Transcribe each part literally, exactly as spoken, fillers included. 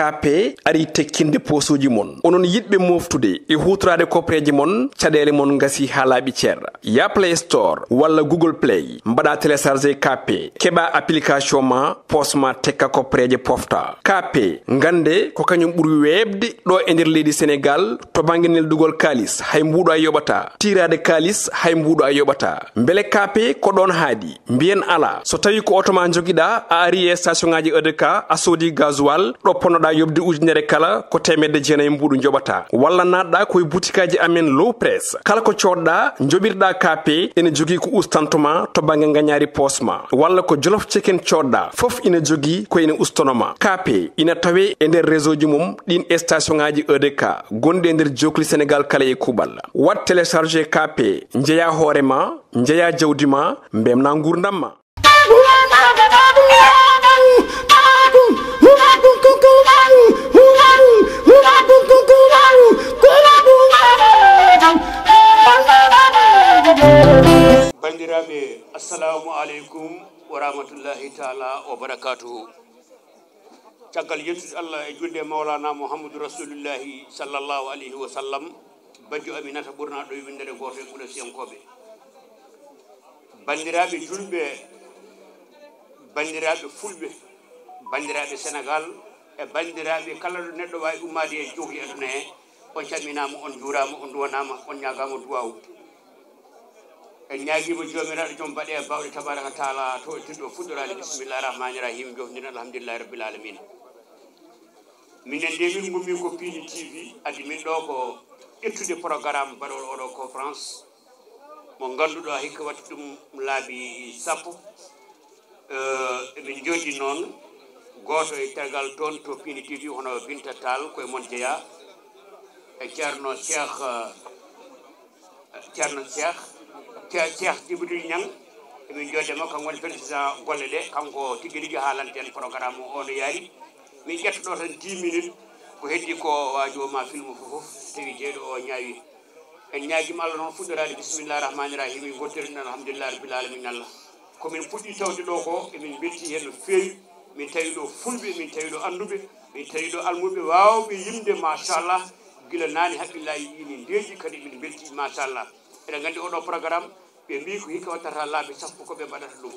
K P ari tekkinde poosuuji mon. Onon yiɗɓe mooftude e huutoraade koppereeje mon, caɗeele mon ngasi haa laaɓi cer. Ya Play Store walla Google Play, mbaɗa télécharger K P, keɓa application ma, poos ma tekka koppereeje pofta. K P, ngannde ko kañum ɓuri weeɓde ɗo e nder leydi Senegaal to bannge neldugol kaalis, hay mbuuɗo a yoɓata. Tiiraade kaalis, hay mbuuɗo a yoɓata. Mbele K P ko ɗoon haaɗi? Mbiyen alaa. So tawii ko oto ma njogiɗaa, a ari e station ŋaaji E D K, a soodi gasoil, ɗo ponnoɗaa yoɓde ujunere kala, ko teemedde jeenayi mbuuɗu njoɓataa. Walla naatɗaa ko e butikaaji amen Low Press. Kala ko coodɗaa, njoɓirɗaa K P, ene jogii ko ustantoo ma to bannge ngañaari poos ma. Walla ko Jolof Chicken coodɗaa, fof ina jogii ko ene ustanoo ma. K P ina tawee e nder réseau ji mum ɗiin station ŋaaji E D K gonɗi e nder jookli Senegaal kala e kuuɓal. Waɗ télécharger K P, njeyaa hoore ma, njeyaa jawdi ma, mbeltinaa nguurndam ma. Banndiraaɓe, assalamu aleykum wa rahmatullahi taala wa barakatuhu. Caggal yettude Allah e julde e Mawlana Muhammadu Rasulullahi sallallahu alayhi wa sallam, bajjo Aminata ɓurnaaɗo e winndere gooto e Ɓulasiyankooɓe. Banndiraaɓe julɓe, banndiraaɓe fulɓe, banndiraaɓe Senegaal e banndiraaɓe kala ɗo neɗɗo waawi ummaade e jookli aduna he, on calminaama, on njuuraama, on nduwanaama, on ñaagaama duwaawu. En ñaagiima Joomiraaɗo Joom baɗe e baawɗe tabaaraka taala to e tinɗo fuɗɗoraade bismillahi rahmaani rahim, jofndiren alhamdulillahi rabbil alamina. Minen de min ngummi ko Piindi T V, addi min ɗo ko ƴettude programme baɗowo oɗo conférence mo ngannduɗaa hikka watti ɗum laabi sappo. Eh, emin njoodi noon gooto e tergal toon to Piindi T V, hono Binta Tall, koye mon jeyaa, e Ceerno Cheikh, eh, Ceerno Cheikh, Ce-, Cheikh Djibril Niang. Emin njoodi e makko, kanko woni président golle ɗe, kanko tigi rigi haalanta en programme o no yaari. Min ƴetta ɗo tan dix minutes, ko heddi ko waajo ma film fof, fof, tawi jeyɗo o ñaawi. En ñaagiima Allah noon fuɗɗoraade bismillahi rahmaani rahim, en ngottori ɗum alhamdulillahi rabbil alamina. Allah, ko min puɗɗi tawde ɗo ko, emin mbelti heen no feewi. Min tawi ɗo fulɓe, min tawi ɗo annduɓe, min tawi ɗo almuɓe waawɓe yimde, machallah. Gila naane haqqillaaji ɗi ne ndeeƴi, kadi emin mbelti, machallah. Eɗen nganndi oɗo programme, ɓe mbii ko hikka wattata laabi sappo ko ɓe mbaɗata ɗum.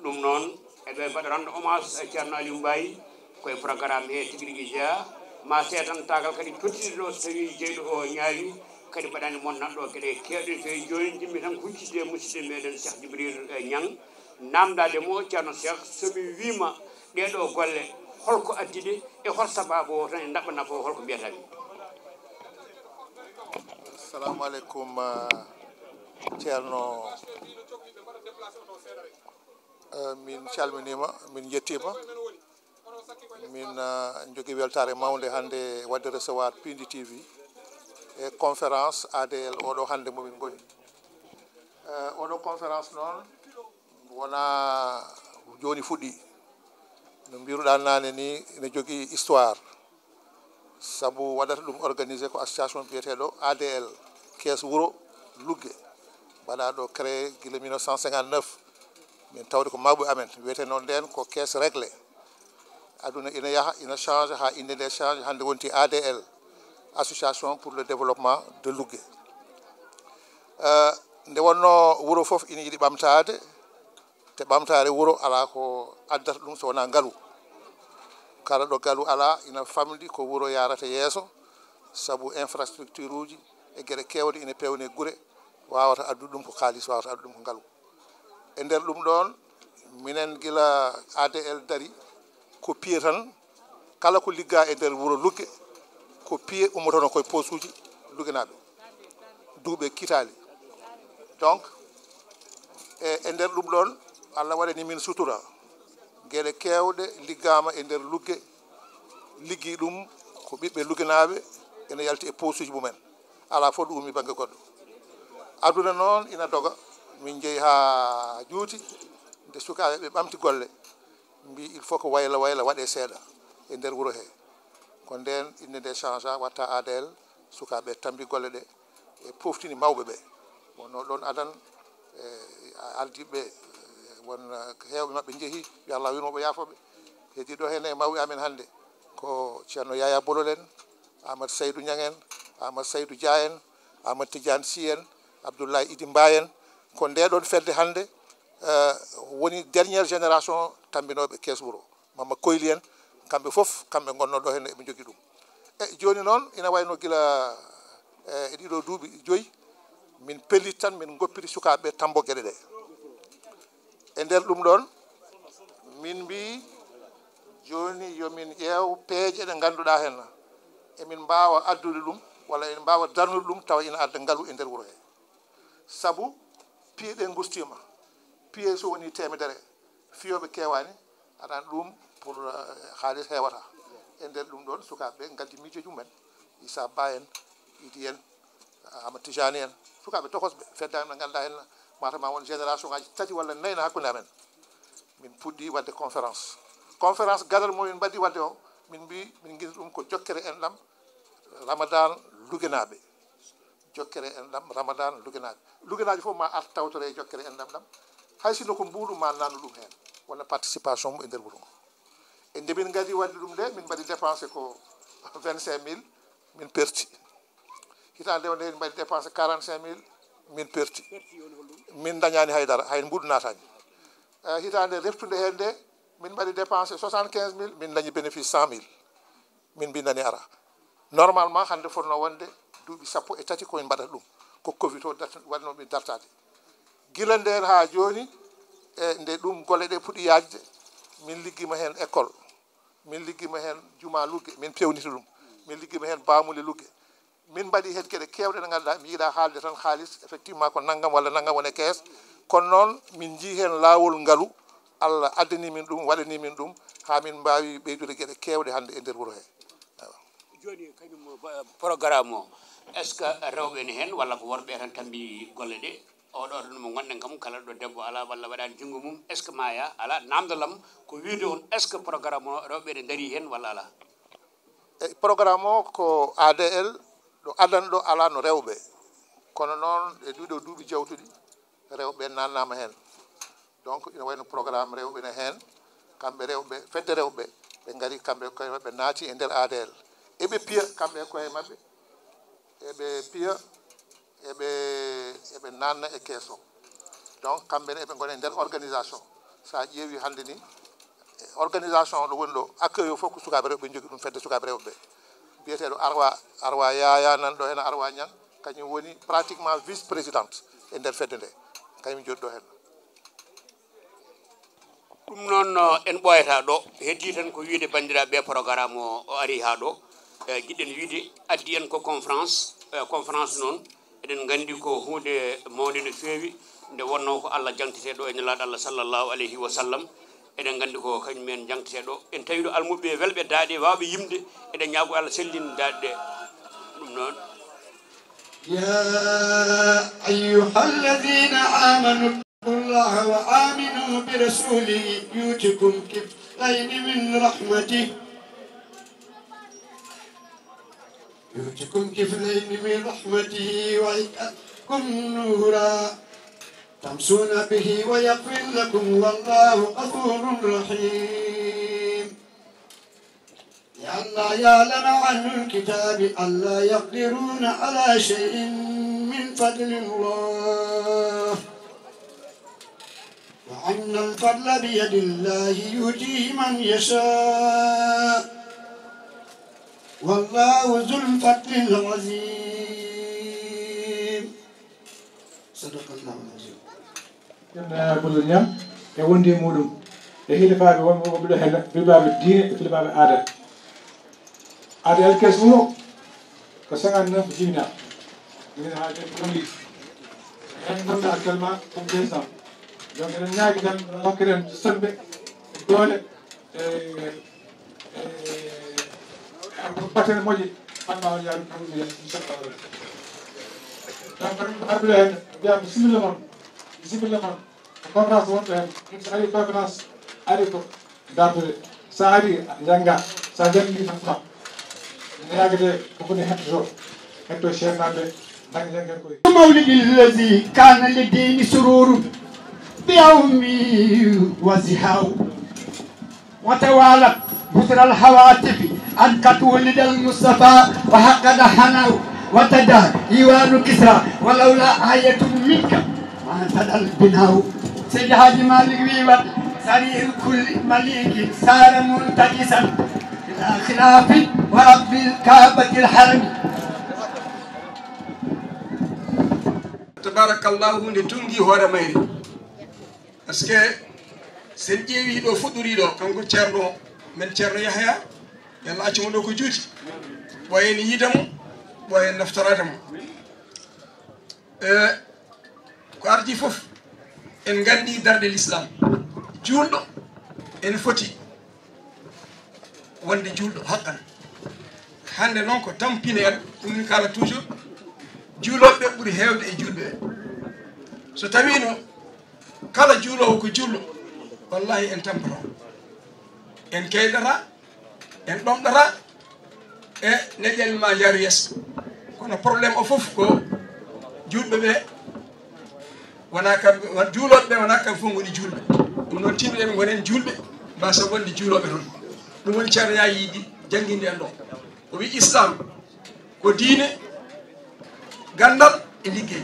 Ɗum noon, eɓe mbaɗa rendre hommage e Ceerno Aliou Mbaye, koye programme he tigi rigi jeyaa. Ma seedantaagal kadi tottirɗo, so tawii jeyɗo o ñaawi, kadi mbaɗani mon nanɗo geɗe keewɗe. Feewi jooni, njimmi tan ko huccitde e musidɗo meɗen Cheikh Djibril, eh, Niang, naamndaade mo, Ceerno Cheikh, so mi wiima ɗee ɗo golle, holko addi ɗe e hol sabaabu o, tan e ndaɓɓa nafa o, holko mbiyata mi? Assalamu aleykum, eh, Ceerno. Eh, min calminiima, min njettiima. Min, eh, njogii weltaare mawnde hannde waɗde recevoir Piindi T V e conférence A D L oɗo hannde mo min ngoni. Eh, oɗo conférence noon wonaa jooni fuɗɗii. No mbiruɗaa naane ni, ene jogii histoire. Sabu waɗata ɗum organisé ko association biyeteeɗo A D L, kees wuro Lugge, mbaɗaaɗo créé gila mille neuf cent cinquante-neuf. Min tawde ko mawɓe amen, wiyetee noon ndeen ko kees réglé. Aduna ina yaha, ina change, haa innde nde change, hannde wonti A D L, Association pour le Développement de Lugge. Eh, nde wonnoo wuro fof ina yiɗi ɓamtaade, te ɓamtaare wuro alaa ko addata ɗum so wonaa ngalu. Kala ɗo ngalu alaa, ina famɗi ko wuro yahrata yeeso, sabu infrastructure uji e geɗe keewɗe ina peewnee gure, waawata addude ɗum ko kaalis, waawata addude ɗum ko ngalu. E nder ɗum ɗoon, minen gila A D L darii, ko piye tan, kala ko liggaa e nder wuro Lugge, ko piye ummotonoo ko e poosuuji Luggenaaɓe, duuɓi kittaali. Donc, e, e nder ɗum ɗoon, Allah waɗani min sutura. Geɗe keewɗe liggaama e nder Lugge, liggii ɗum ko ɓiɓɓe Luggenaaɓe, ene yalti e poosuuji mumen. Alaa fof ɗo ummii bannge goɗɗo. Aduna noon ina doga, min njehi haa juuti, nde sukaaɓe ɓe ɓamti golle, mbii il faut que wayla wayla waɗee seeɗa e nder wuro hee. Ko ndeen innde nde changea, watta A D L, sukaaɓe tampi golle ɗe, e pooftini mawɓe ɓe. Wonnoo ɗoon adan, e ardiiɓe ɓe, won heewɓe maɓɓe njehi, yo Allah yurmo ɓe, yaafo ɓe. Heddii ɗo heen e mawɓe amen hannde. ko Ceerno Yaya Bolol en, Amadou Saydou Niang en, Amadou Saydou Dia en, Amadou Tidiane Sy en, Abdoulaye Idi Mbaye en. Ko nde ɗon fedde hannde, eh, woni dernière génération tammbinooɓe Kees Wuro. Mamma Koyli en, kamɓe fof, kamɓe ngonnoo ɗo heen, eɓe njogii ɗum. E jooni noon, ina wayno gila, eh, e ɗiɗo duuɓi joyi, min pellit tan, min ngoppiri sukaaɓe Tambo Geɗe ɗe. E nder ɗum ɗoon, min mbii, jooni yo min ƴeew peeje ɗe ngannduɗaa heen, emin mbaawa addude ɗum, walla emin mbaawa darnude ɗum, tawa ina adda ngalu e nder wuro he. Sabu piye ɗe ngustiima, piye so woni teemedere, fiyooɓe keewaani, aɗa anndi ɗum pour, eh, haalis heewata. E nder ɗum ɗoon, sukaaɓe ɓe ngaddi miijooji mumen. Issa Ba en, Idi en, Amadou Tijani en, sukaaɓe tokosɓe, feddaani no ngannduɗaa heen, mataw ma won génération ngaji tati walla nayi no hakkunde amen. Min puɗɗi waɗde conférence. Conférence gadal mo min mbaɗi waɗde o, min mbii, min ngiɗi ɗum ko jokkere enɗam Ramadan Lugenaaɓe. Jokkere enɗam Ramadan Lugenaaɓe. Lugenaaɓe fof ma ar tawtore e jokkere enɗam ɗam. Hay sinno ko mbuuɗu ma nannu ɗum heen. Wona participation mum e nder wuro ngo. E nde min ngadi waɗde ɗum nde, min mbaɗi dépensé ko vingt-cinq mille, min perti. Hitaande o nde min mbaɗi dépensé quarante-cinq mille, min perti. Min dañaani hay dara, hay mbuuɗu naataani. Eh, hitaande reftunde heen nde, min mbaɗi dépensé soixante-quinze mille, min dañi bénéfice cent mille. Min mbi nani ara. Normalement, hannde fotno wonde duuɓi sappo e tati ko min mbaɗata ɗum. Ko Covid o dat-, waɗno min dartaade. Gila ndeen haa jooni, e nde ɗum golle ɗe puɗɗi yaajde, min liggima heen école, min liggima heen juma Lugge, min pewniti ɗum. Min liggima heen Bamuli Lugge. Min mbaɗi heen geɗe keewɗe ɗe ngannduɗaa, mi yiɗaa haalde tan haalis, effectivement, ko nanngam walla nanngam woni e kees. Kono noon, min njii heen laawol ngalu, Allah addani min ɗum, waɗani min ɗum, haa min mbaawi ɓeydude geɗe keewɗe hannde e nder wuro he. Awa. Jooni kañum, ba-, programme o, est-ce que rewɓe ne heen walla ko worɓe tan tambi golle ɗe? Oɗo ɗo mo ngonɗen kam, kala ɗo debbo alaa walla waɗaani junngo mum, est-ce que ma ya? Alaa, namdal am ko wiide on, est-ce que programme o rewɓe ne ndarii heen walla alaa? E programme o ko A D L, ɗo adan ɗo alaa no rewɓe. Kono noon, e ɗiɗo duuɓi jawtuɗi, rewɓe naannaama heen. Donc, ina wayno programme rewɓe ne heen. Kamɓe rewɓe, fedde rewɓe, ɓe ngari kamɓe koye maɓɓe, naati e nder A D L. Eɓe piya kamɓe e koye maɓɓe. Eɓe piya, eɓe, eɓe naanna e kees o. Donc, kamɓe ne eɓe ngona e nder organisation. So a ƴeewi hannde ni, organisation o ɗo woni ɗo, accueil o fof ko sukaaɓe rewɓe njogii ɗum, fedde sukaaɓe rewɓe ɓe. Biyeteeɗo Arwa, Arwa Yaya nan ɗo, ena Arwa Ñang, kañum woni pratiquement vice-présidente e nder fedde nde. Kañum jooɗi ɗo heen. Ɗum noon, eh, en ɓooyataa ɗo. Heddii tan ko wiyde banndiraaɓe ɓe, programme o, o arii haa ɗo. Eh, jiɗɗen wiyde, addi en ko conférence. Eh, conférence noon, eɗen nganndi ko huunde mawnde no feewi, nde wonnoo ko Allah jaŋtete ɗo e Nelaaɗo Allah sallallahu alayhi wa sallam. Eɗen nganndi ko kañum en jaŋtete ɗo. En tawi ɗo almuɓɓe welɓe daaɗe, waawɓe yimde. Eɗen ñaago Allah sellin daaɗe ɗe. Ɗum noon. يا أيها الذين آمنوا اتقوا الله وآمنوا برسوله يؤتكم كفلين من رحمته، يؤتكم كفلين من رحمته ويجعل لكم نورا تمشون به ويغفر لكم والله غفور رحيم. لئلا يعلم أهل الكتاب ألا يقدرون على شيء من فضل الله وأن الفضل بيد الله يؤتيه من يشاء والله ذو الفضل العظيم. صدق الله العظيم. Ceerno Yaya Bolol Ñaŋ e wonde e muɗum e hilifaaɓe wonɓe, wonɓe ɗo heen, filifaaɓe diine e filifaaɓe aada. Aada L K S wuro ko cinquante-neuf jibinaa. Minen haalde ko ɗum yiɗi. Heen ngonno actuellement ko deux cents. Donc eɗen ñaagi tan yo hokkiren semmbe e doole. E, e, e, ko batten moƴƴi, amma on yaari ko ɗum, inchallah. Donc, arɓe heen, mbiya bisimilla mon, bisimilla mon. Ko conférence wonɓe heen, ɗum so ari conférence, ari ko dartude. So ari, jannga, so janngi tan ɗum. Ene yaagete ko foti hettoto, hetto ceernaaɓe, daña janngen koye. مولد الذي كان للدين سرور بيومي وزهاو. وتوالت بشرى الهواتف أنكت ولد المصطفى وحقد حناو وتدى إيوان كسرى ولولا آية منك ما انتدى البناو. Seydi Haaji Malik wi wat سريع كل مليك صار منتكسا إلى خلاف ورب الكعبة الحرم. Tabarakallahu, nde tungi hoore mayre. Parce que sen ƴeewi ɗo fuɗɗori ɗo, kanko ceerno o, men ceerno Yahya, yo Allah accu mo ɗo ko juuti. Ɓooyen yiide mo, ɓooyen naftoraade mo. E, ko ardi fof, en nganndi darɗe l'islam. Juulɗo ene foti wonde juulɗo haqqan. Hannde noon ko tampini en, ɗum min kaala toujours, juulooɓe ɓuri heewde e juulɓe ɓe. So tawiino kala juuloowo ko juulɗo, wallahi en tampata, en keyɗata, en ɗomɗata, e leƴƴel ma yaaru yeeso. Kono problème o fof ko juulɓe ɓe wona kamɓe, won juulooɓe ɓe wona kamɓe fof ngoni juulɓe. Ɗum noon tinno-ɗen ngonen juulɓe, mbasa wonde juulooɓe toon. Ɗum woni ceerno Yahya yiɗi jannginde en ɗo. O wi Islam ko diine, ganndal e liggey.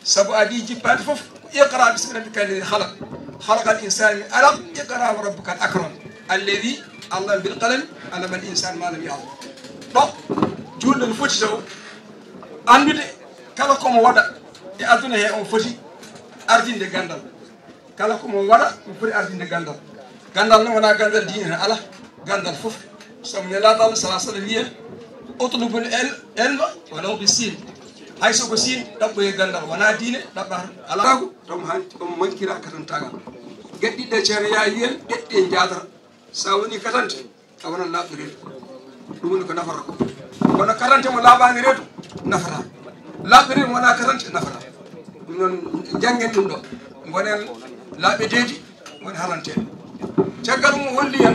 Sabu adii jippaade fof ko iqra bismi rabbika alladi khalaq, khalaqal insana min alaq, iqra wa rabbuka al akram, alladi allama bil qalami, allama al insana ma lam ya'lam. Ɗo juulɗo no foti taw anndude kala ko mo waɗa e aduna he, on foti ardinde ganndal. Kala ko mo waɗa, mo foti ardinde ganndal. Ganndal noon wonaa ganndal diine tan, alaa ganndal fof. Sabu Nelaaɗo Allah, sallallahu alaihi wasallam, wiyi en, "Utlubul il-, ilma walaw bi sin." Hay so ko Siin, ɗaɓɓoyee ganndal, wonaa diine, ɗaɓɓata. Alaa ko, ɗum han-, ɗum mankira katantaagal. Geɗe ɗiɗi ɗe ceerno Yahya wiyi en, ɗeɗɗi en njaadata. So a woni katante, a wonat laaɓɗo reedu. Ɗum woni ko nafata ko. Kono katante mo laaɓaani reedu, nafataa. Laaɓɗo reedu mo wonaa katante, nafataa. Ɗum noon, njanngen ɗum ɗo. Ngonen laaɓeteeɗi, woni halanteeɗo. Caggal mum o holli en,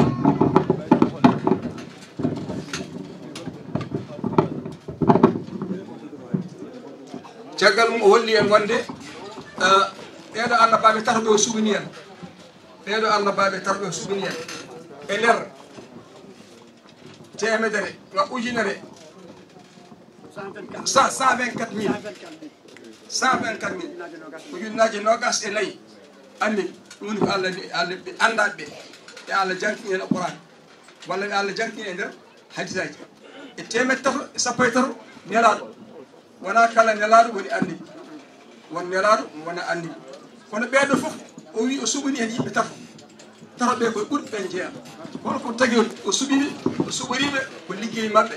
caggal mum o holli en wonde, eh, ɓeeɗo annabaaɓe tato ɓe o suɓini en. Ɓeeɗo annabaaɓe tato ɓe o suɓini en. E nder teemedere, wa ujunere, cent, cent vingt-quatre mille. Cent vingt-quatre mille. Ujunnaaje noogaas e nayi. Anni, ɗum woni ko Allah, Allah ɓe anndaa ɓe. Ɓe Allah jangtini en Alquraan. Walla ɓe Allah jangtini e nder hadisaaji. E teemedde tato e sappo e tato nelaaɗo. Wonaa kala nelaaɗo woni annabi. Won nelaaɗo, wona annabi. Kono ɓeeɗo fof, o wi o suɓini heen yimɓe tato. Tato ɓe koye ɓurɓe ɓen jeyaa. Kono ko tagi o, o suɓini, o suɓoriiɓe ko liggey maɓɓe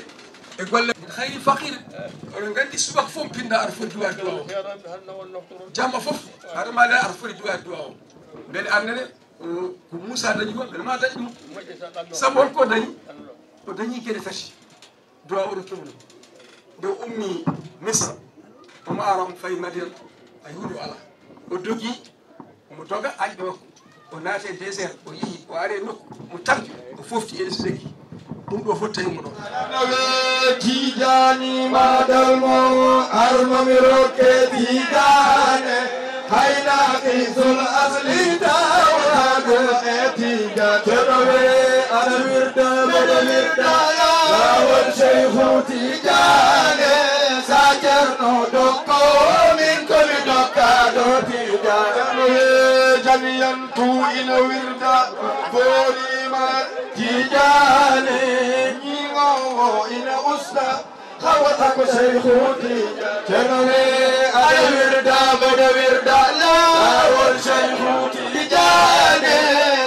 e golle. Min khayri faqir. Oɗon nganndi subaka fof pinɗa aɗa foti duwaade duwaaw o. Jamma fof, haɗa maale aɗa foti duwaade duwaaw o. Mbele annene, o, ko Muusaa dañi ko, mbele ma dañ ɗum. Sabu on ko dañi? O dañi geɗe tati. Duwaaw oɗo keɓno. Nde o ummi Misra, omo ara omo fayi Madina, a yuuɗo alaa. O dogi, omo doga ayɓe makko. O naati e désert, o yehi, o ari e nokku, omo tampi, o fofti ene segi. Ɗum ɗo fof tawi mo ɗo. Nawe Tijaani ma dalmo, armami rokke Tijaane. Hayna qisul asli tawhado e Tija. Ceerno we aɗa wirda mboɗo wirda ya. Lawol Sheikhu Tijaane. Sa Ceerno dokko min komi dokkaɗo Tija. Ceerno we jamiyan tu ina wirda. Boolima Tijaane. Ñiŋowo ina usta. Hawata ko Seykhu Tijaan. Ceerno we aɗa wirda, mboɗo wirda, laawol Seykhu Tijaane.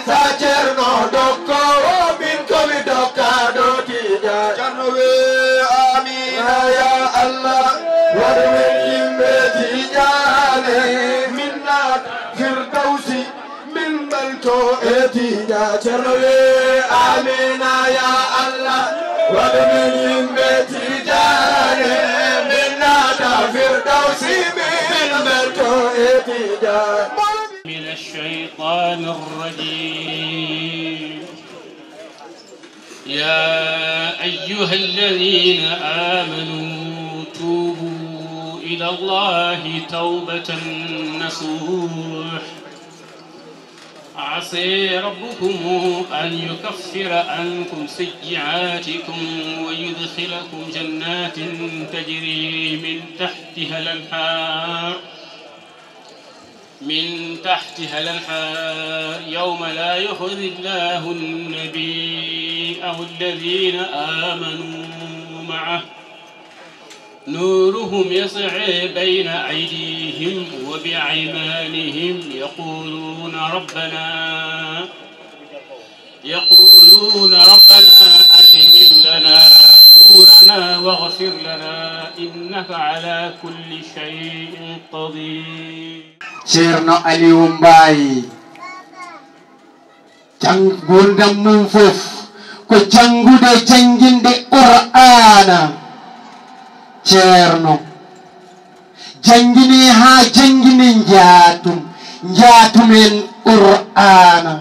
Sa Ceerno dokkoowo, min ko mi dokkaaɗo Tijaan. Ceerno we, amiina ya Allah, waɗ men yimɓe Tijaane, min naata Firdawsi. Min mbalto e Tija. Ceerno wi, amiina ya Allah, waɗ min yimɓe Tijaane, min naata Firdawsi, min mbalto e Tija. من الشيطان الرجيم. يا أيها الذين آمنوا توبوا إلى الله توبة نصوح. عسى ربكم أن يكفر عنكم سيئاتكم ويدخلكم جنات تجري من تحتها الأنهار، من تحتها الأنهار، يوم لا يخزي الله النبي أو الذين آمنوا معه، نورهم يسعى بين أيديهم وبأيمانهم، يقولون ربنا، يقولون ربنا أتمم لنا نورنا واغفر لنا إنك على كل شيء قدير. Ceerno Aliou Mbaye, jang-, nguurndam mum fof ko janngude, jannginde Qur'aana. Ceerno, janngine haa janngine njaatum, njaatum en Qur'aana.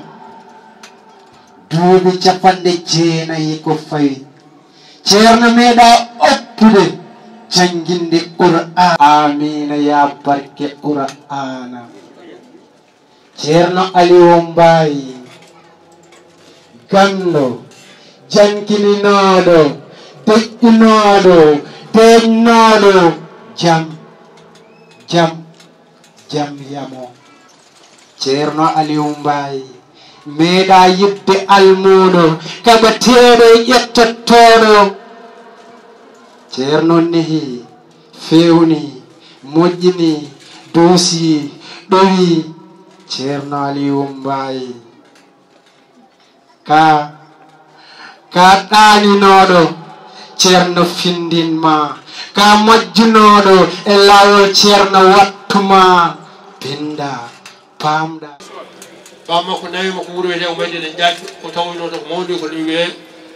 Duuɓi capanɗe jeenayi ko fawi, Ceerno meeɗaa oppude jannginde Qur'aana. Aamiina yaa barke Qur'aana. Ceerno Aliou Mbaye, ganndo, jankininooɗo, deƴƴinooɗo, deeƴnooɗo, jam, jam, jam yamo. Ceerno Aliou Mbaye, meeɗaa yiɗde almuudo, kaɓeteeɗo e ƴettottooɗo. Ceerno nehi, feewni, moƴƴini, duusi, ɗowi. Ceerno Aliou Mbaye, ka, ka ɗaaninooɗo, Ceerno findin ma, ka majjunooɗo e laawol, Ceerno wattu ma, binnda, paamɗa. Baa makko nawi makko wuro wiyetee ko Madina Njaaj, o tawoynoo to ko mawni ko ɗum wiyee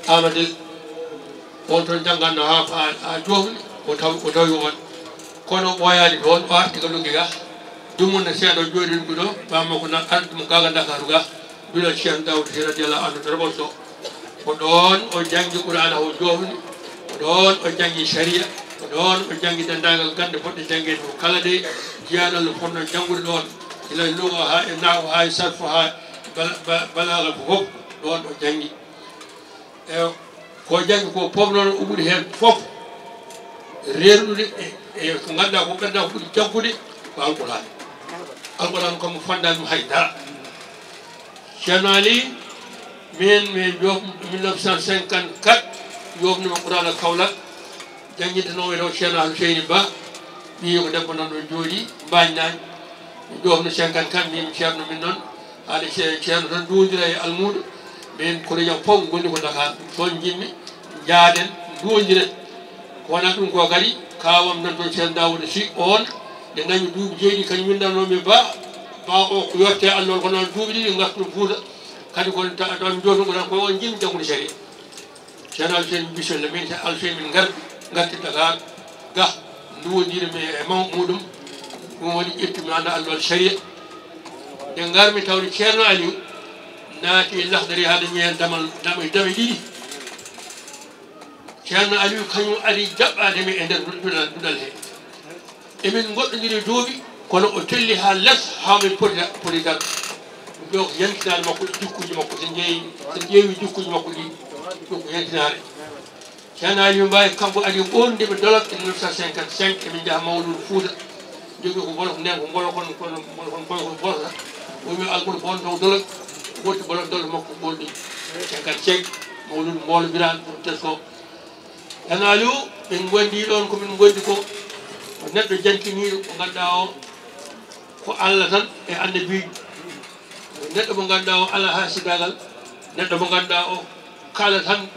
Amadel. On toon jannganno haa, haa, haa joofni, o taw-, o tawi on. Kono o ɓooyaani toon, o arti ko Lugge ga. Dumunna seeɗa o jooɗi Lugge ɗo, baa makko na ardi mo gaa ga Ndakaaru ga. Duɗal Ceerno Daawuda Si radiyallaahu anhu to Roboto. Ko ɗoon o janngi Qur'aana o joofni, ko ɗoon o janngi sariya, ko ɗoon o janngi denndaangal gannde fotɗe janngeede fof kala de, jiyaaɗo Allah fotnoo janngude ɗoon, gila e luga haa e nahwu haa e sarfu haa e bala-, ba-, balaaga ko fof ɗoon o janngi. E ko janngi ko fof noon o ɓuri heen fof reerɗude e, e ko ngannduɗaa ko ɓernde ko ɓuri jaggude ko Alqur'aana. Alqur'aana kam mo fonndaani ɗum hay dara. Ceerno Ali, min mi joof mille neuf cent cinquante-quatre, joofnima Qur'aana Kaolack, janngintanoowo e ɗo Ceerno Alhuseyni Ba, ɓiyi ko debbo nan ɗo jooɗi, Mbaañ Naañ. Mi joofno cinquante-quatre, min Ceerno min noon, haade Ce-, Ceerno tan nduwondira e almuudo, min koreeji am fof ngoni ko Dakar, toon njimmi, njaaden, nduwondiren. Ko wonaa ɗum ko kadi, kaawam nan toon Ceerno Daawuda Si oon, nde nami duuɓi jeeɗiɗi, kañum winndanoo mi Ba, Ba o ko yotte allol, ko noon duuɓi ɗiɗi ngartu Fuuta, kadi ko ta-, tawa mi joofno Qur'aana ko o njimmi janngude sariya. Ceerno Alhuseyni bisimilla, min Ceerno Alhuseyni min ngardi, ngarti Dakar, ga nduwondiri mi e maw muɗum, ɗum woni ƴettumi annda allol sariya. Nde ngarmi tawde Ceerno Aliou naati e Lahdari haa dañi heen damal, dame, dame ɗiɗi. Ceerno Aliou kañum ari jaɓɓaade mi e nder duɗal, duɗal he. Emin ngoɗɗondiri duuɓi, kono o telli haa les, haa min poti, poti darde. Ɗum ɗo ko yantinaare makko, jikkuuji makko, so en ƴeewi, so en ƴeewi jikkuuji makko ɗi, ɗum ko yantinaare. Ceerno Aliou Mbaye, kanko adi ɓoornde mi Dolok e mille neuf cent cinquante-cinq, emin njaha Mawluudu Fuuta. Jogii ko bolok, nden ko bolok, kono, kono bolok, kono bolok, kono bolok. O wi almuudo ko on taw Dolok, ɓorti bolok Dolok makko ɓoornde cinquante-cinq, Mawluudu Mboolo Biraan, ɗum tesko. Ceerno Aliou, min ngondi ɗoon ko min ngondi ko, ko neɗɗo jantiniiɗo, ko ngannduɗaa o, ko Allah tan e annabiijo. Neɗɗo mo ngannduɗaa o alaa haasidaagal, neɗɗo mo ngannduɗaa o kala tan,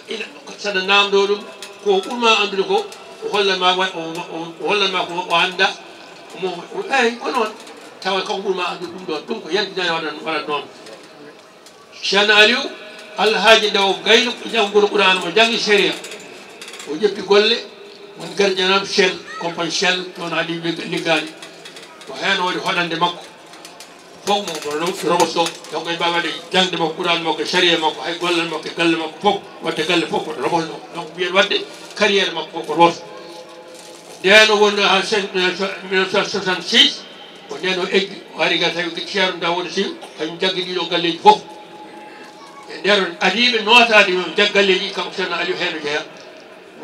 ina, saɗa naamndoo ɗum, ko ɓurmaa anndude ko, o hollan ma wa-, o, o, o hollan ma ko o anndaa, mo, o, eey, ko noon, tawa kanko ɓurmaa anndude ɗum ɗoon, ɗum ko yantinaare waɗan, waɗan noon. Ceerno Aliou, Alhaaji Ndaw Gayno, o jannguno Qur'aana, o janngi sariya, o ƴetti golle, woni gardien am Shell, compagnie Shell, ɗoon haa ɗi liggaani. Ko heen woni hoɗande makko. Fof mo, mo Roboto, donc en mbaawaa waɗde jaŋde makko, Qur'aana makko, sariya makko, hay golle makko, galle makko fof, waɗde galle fof ko Roboto. Donc mbiyen waɗde carrière makko fof ko Roboto. Ndeen o wonnoo haa cinq, mille neuf cent soixante-six, ko ndeen o eggi. O ari ga tawi ko Ceerno Daawuda Sih, kañum jaggi ɗiɗo galleeji fof. E nder adiiɓe nootaade yo jag galleeji, kanko Ceerno Aliou heen o jeyaa.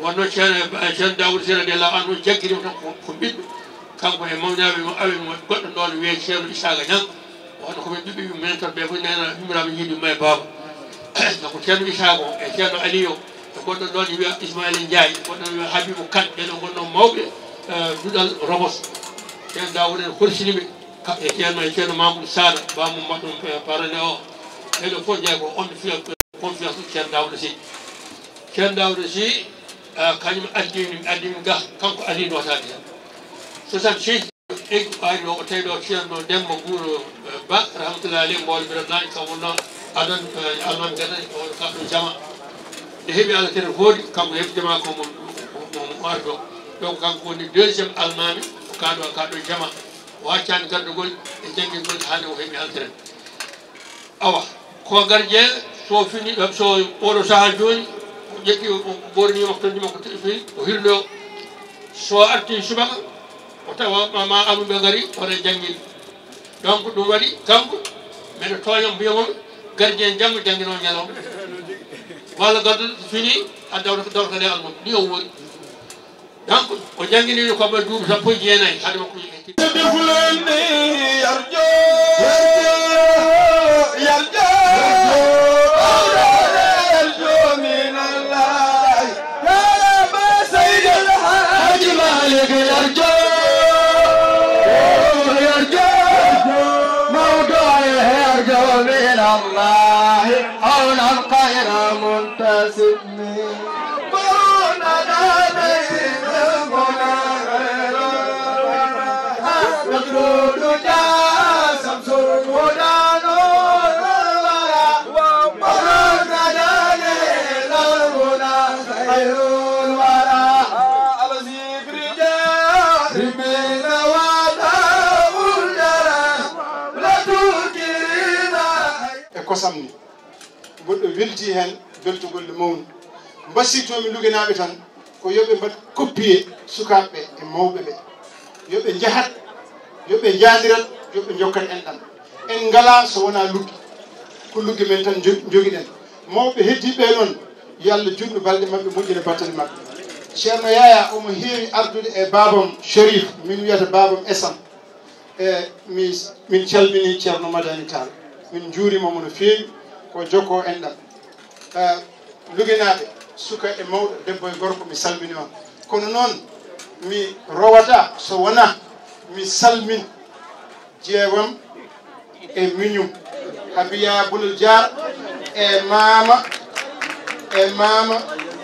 Wonno Ceerno, Ceerno Daawuda Sih radiyallaahu anhu jaggi ɗum tan ko, ko ɓiɗɗo. Kanko e mawnaaɓe mo amen mo goɗɗo ɗoon wiyee Ceerno Isaaqa Ñaŋ. Wonno ko ɓe ɓiɓɓe yumma en tan ɓe fof neena yummiraama yiide yumma e baaba. Kanko Ceerno Isaaqa o e Ceerno Aliou o e goɗɗo ɗoon wiyee Ismaila Njaay, goɗɗo wiyee Habibu Kan, ɓe ɗo ngonno mawɓe, eh, duɗal Robos. Ceerno Daawuda en horsini ɓe. Ka-, e Ceerno, e Ceerno Mamoudou Sada, baamu mbaɗɗo, eh, parole o. Ɓeɗo fof jeego, on fiya confiance ɗum Ceerno Daouda Sy. Ceerno Daouda Sy, eh, kañum addi min, addi min ga, kanko addi notaade heen. Soixante-six, eggu ari ɗo, o tawi ɗo Ceerno Demba Guro, eh, Ba, rahmatullahi alayhi, mboolo Birame Naaji, kam wonno adon, eh, almami gata, o kaɗo jama. Nde heɓi Allah tere hoori, kanko heɓi jama ko mo, mo, mo, mo ardo. Donc kanko woni deuxième almami, o kaɗo, kaɗo jama. O accani gardugol e janngingol hannde o heɓi entrain. Awa, ko gardien, so fini, so oɗo sahaa jooni, o ƴetti, o, o ɓorni makko, tonti makko, fini, o hirno, so arti subaka, o tawa ma, ma aluɓe ngari, wona janngin. Donc ɗum waɗi, kanko, mbeɗa tooña, mbiya mon, gardien janngo, janngino ñalawma. Walla garduɗo fini, a dawta, dawta nde almum. Ni o woni. Donc, o janngini ko ɓe duuɓi sappo e jeenayi, hade makko. E kosam ni. Goɗɗo weltii heen, beltogol no mawni. Mbasiytoomi Lugenaaɓe tan ko yo ɓe mbaɗ copier sukaaɓe ɓe e mawɓe ɓe. Yo ɓe njahat, yo ɓe njaadirat, yo ɓe njokkat enɗam. En ngalaa so wonaa luggi. Ko luggi men tan njo-, njogiɗen. Mawɓe heddiiɓe ɓe noon, yo Allah juutnu balɗe maɓɓe, moƴƴina battane maɓɓe. Ceerno Yaya omo heewi ardude e baabam Cherif, min wiyata baabam Esam. E mi, min calminii Ceerno Madani Tall, min njuuriima mo no feewi, ko jokkoo enɗam. E, Lugenaaɓe, suka e mawɗo, debbo e gorko, mi salminii on. Kono noon, mi rowataa so wonaa mi salmin jeewam e miñum, Habiya Bulel Jaar e maama, e maama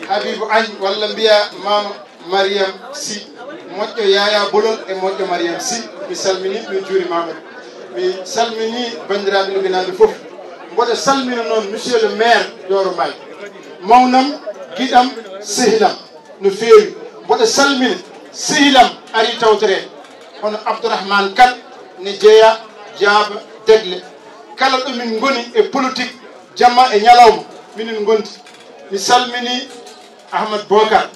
Habibu Añ, walla mbiya maama Mariam Sy, moƴƴo Yaya Bolol e moƴƴo Mariam Sy. Mi salminii, mi juurimaama. Mi salminii banndiraaɓe Lugenaaɓe fof. Mboɗo salmina noon monsieur le maire Doro Mbaye, mawnam, giɗam, sehilam no feewi. Mboɗo salmina sehilam ari tawtoreede, hono Abdourahmane Kane ne jeyaa Jaaba Degle. Kala ɗo min ngoni e politique, jamma e ñalawma, minen ngondi. Mi salminii Ahmad Bokar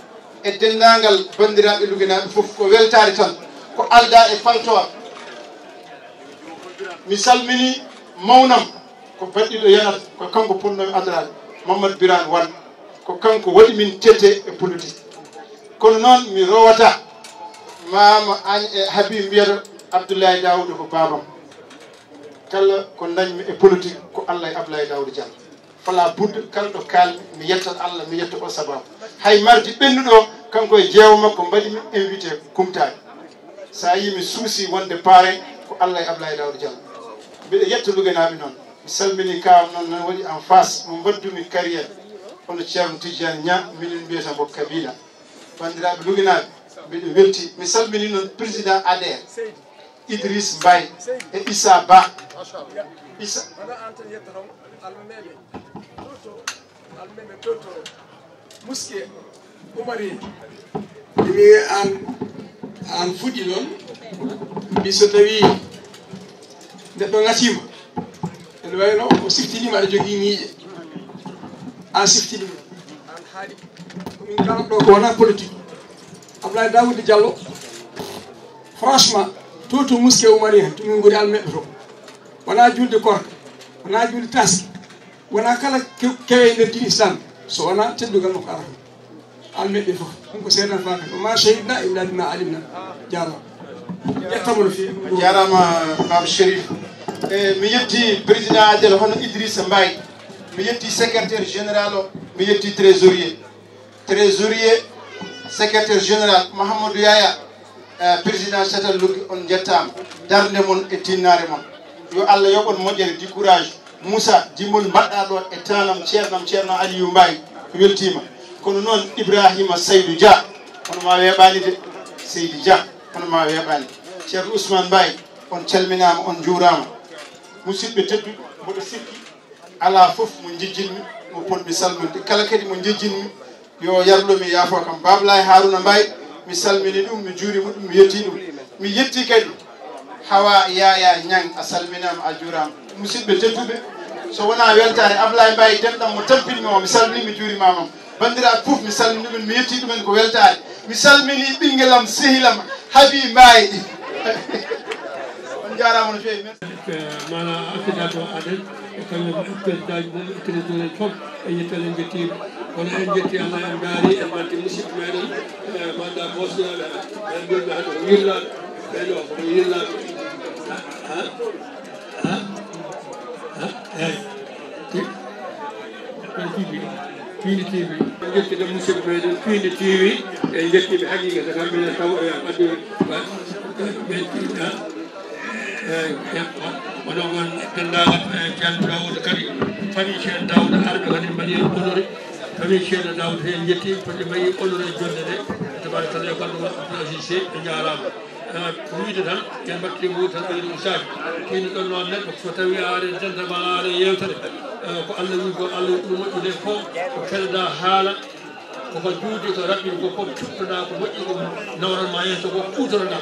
e denndaangal banndiraaɓe Lugenaaɓe fof, ko weltaare tan, ko aldaa e paltoor. Mi salminii mawnam, ko baɗɗiiɗo yanata, ko kanko potnoomi adoraade, Mamadou Birane Wane, ko kanko waɗi min tete e politique. Kono noon mi rowataa, maama Añ e Habib mbiyata Abdoulaye Daouda ko baabam. Kala ko ndañmi e politique ko Allah e Abdoulaye Daouda Diallo. Fala budde, kala ɗo kaalmi, mi yettat Allah, mi yetta o sababu. Hay mardi ɓennuɗo o, kanko e jeewo makko mbaɗi mi invité, kumtaani. So a yii mi suusi wonde parrain, ko Allah e Abdoulaye Daouda Diallo. Mbiɗa yetta Lugenaaɓe noon. Mi salminii kaam noon, noon waɗi en face, mo mbaddumi carrière. Hono Ceerno Tijjani Ñaa, minen mbiyata mbo Kabila. Banndiraaɓe Lugenaaɓe, mbiɗa weltii. Mi salminii noon président A D R. Idriss Mbaye e Issa Ba. Issa. Wona aan tan yettoton almameeɓe to to, almameeɓe to to mosquée Oumarienne. Imi aan, aan fuɗɗi ɗoon. Mbi so tawii neɗɗo ŋatiima, ene wayno o siftiniima aɗa jogii ñiiƴe. Aan siftiniima. Aan haaɗi. Ko min kalan ɗo ko wonaa politique. Abdoulaye Daouda Diallo, franchement, To, to muske umari hen, to min ngoni almeɓɓe to. Wona julde korka, wona julde taski, wona kala ke-, kewe nder diine Islam, so wona teddugal makko arata. Almeɓɓe fof, ɗum ko seedan faaka. Wa ma shahidna illa bima alimna. Jaaraama. Yettama no feewi. Jaaraama, Baba Chérif. E, mi yetti président Adel hono Idrissa Mbaye. Mi yetti secrétaire général o, mi yetti trésorier. Trésorier, secrétaire général Mahamadou Yaya, eh, président Satal Luggi, on njettaama. Darnde mon e tinnaare mon. Yo Allah yoɓ on moƴƴere, di courage. Moussa, dimbol mbaɗɗa ɗo e tanam, ceernam, ceerno Aliou Mbaye, weltiima. Kono noon Ibrahima Saydou Dia, hono ma weeɓaani de, Seydi Dia, hono ma weeɓaani. Ceerno Ousmane Mbaye, on calminaama, on njuuraama. Musidɓe tedduɓe, mboɗo sikki alaa fof mo njejjinmi, mo potmi salminde. Kala kadi mo njejjinmi, yo yarlo mi yaafo kam. Baablaay Haruna Mbaye, mi salmini ɗum, mi juurima ɗum, mi yetti ɗum. Mi yetti kadi Hawa Yaya Ñang, a salminaama, a juuraama. Musidɓe tedduɓe, so wonaa weltaare Ablaye Mbaye, denɗam mo tampinmi o, mi salmini, mi juurimaama. Banndiraaɓe fof, mi salmini ɗumen, mi yetti ɗumen ko weltaare. Mi salmini ɓinngelam, sehilam, Habi Mbaye. On njaaraama no feewi. Merci. Mana Afidato Aden, e kañum e présidentji mum, e trésorier fof, e yettere en njettiima. Kono en njetti Allah, en ndaari, en mbaɗti musidɓe meɗen, e manda Bosniaɓe, en mbiɓe hande ko Yirlaɓe, ɓe ɗo ko Yirlaɓe. Ha? Ha? Ha? Eyyi. Piindi T V. Piindi T V. En njetti ɗo musidɓe meɗen Piindi T V. En njetti ɓe haqiqa, so kamɓe ne taw, e, ɓadde, ɓe, ɓe, ha? Eyyi, eyyi, o-, onon on denndaangal, e, Ceerno Daouda kadi, famille Ceerno Daouda, arɓe kadi mbaɗi en honoré. Famille Ceerno Daouda, en njetti, fodde mbaɗi honoré jonde nde. Tabarakallah, e Badou Abdoul Aziz Sy, ɓe njaaraama. Eh, ko wiide tan, en mbaɗti e wuur tan, ɓeydo usaaji. Tiino ɗon noon neɗɗo, so tawi a are dendama, a are yewtere, eh, ko Allah wi, ko Allah wi, ɗum moƴƴude fof, ko keɗoɗa haala, ko ko juuti, ko raɓɓiɗi, ko fof cuɓtoɗa, ko moƴƴi, ko nawranma yeeso, ko kuutotoɗa.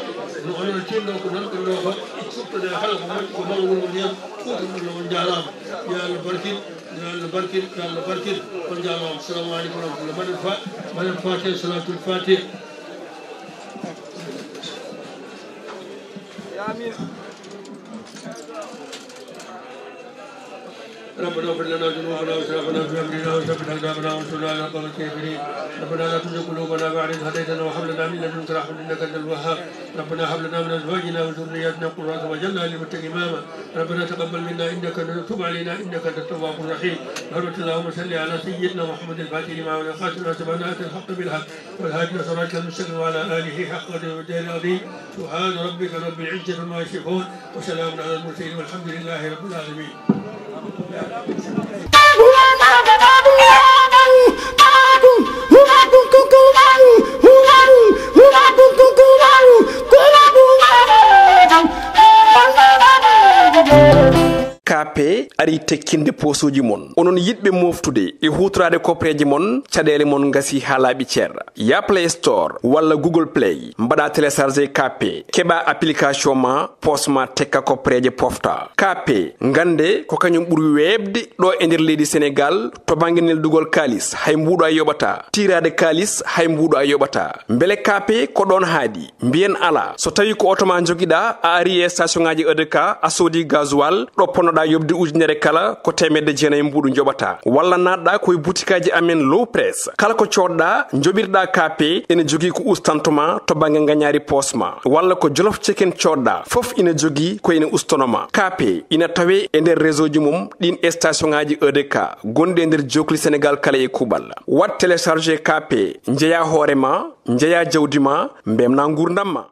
No onon tinno, ko nan ɗum ɗo ko, cuɓtoɗa kala ko moƴƴi, ko mawɗo woni hen, kuutotoɗa, on njaaraama. Yo Allah barkin, yo Allah barkin, yo Allah barkin. On njaaraama. Assalamu aleykum wa rahmatullah. Mbaɗen fa-, mbaɗen Fatiha, Salatul Fatiha. ربنا اغفر لنا ذنوبنا وإسرافنا في أمرنا وثبت أقدامنا وانصرنا على القوم الكافرين. ربنا لا تزغ قلوبنا بعد إذ هديتنا وهب لنا من لدنك رحمة إنك أنت الوهاب. ربنا هب لنا من أزواجنا وذرياتنا قرة أعين واجعلنا للمتقين إماما. ربنا تقبل منا إنك أنت، تب علينا إنك أنت التواب الرحيم. بحرمة اللهم صل على سيدنا محمد الفاتح لما أغلق والخاتم لما سبق ناصر الحق بالحق والهادي إلى صراطك المستقيم وعلى آله حق قدره ومقداره العظيم. سبحان ربك رب العزة عما يصفون وسلام على المرسلين والحمد لله رب العالمين. K P ari tekkinde poosuuji mon. Onon yiɗɓe moftude e huutoraade koppareeje mon, caɗeele mon ngasi haa laaɓi cer. Ya Play Store walla Google Play, mbaɗa télécharger K P, keɓa application ma, poos ma tekka koppareeje pofta. K P, ngannde ko kañum ɓuri weeɓde ɗo e nder leydi Senegaal, to bannge neldugol kaalis, hay mbuuɗo a yoɓata, tiiraade kaalis, hay mbuuɗo a yoɓata. Mbele K P ko ɗoon haadi? Mbiyen alaa. So tawi ko oto ma njogiɗa, a ari e station ngaji E D K, a soodi gasoil, ɗo ponnoɗa yoɓde ujunere kala, ko teemedde jeenayi mbuuɗu njoɓata. Walla naatɗa ko e butikaji amen Low Press. Kala ko coodɗa, njoɓirɗa K P, ene jogii ko ustantoma to bannge ngañaari poos ma. Walla ko Jolof Chicken coodɗa, fof ina jogii ko ene ustonoma. K P ina tawe e nder réseau ji mum ɗin station ngaji E D K, gonɗi e nder jookli Senegaal kala e kuuɓal. Waɗ télécharger K P, njeya hoore ma, njeya jawdi ma, mbemna nguurndam ma.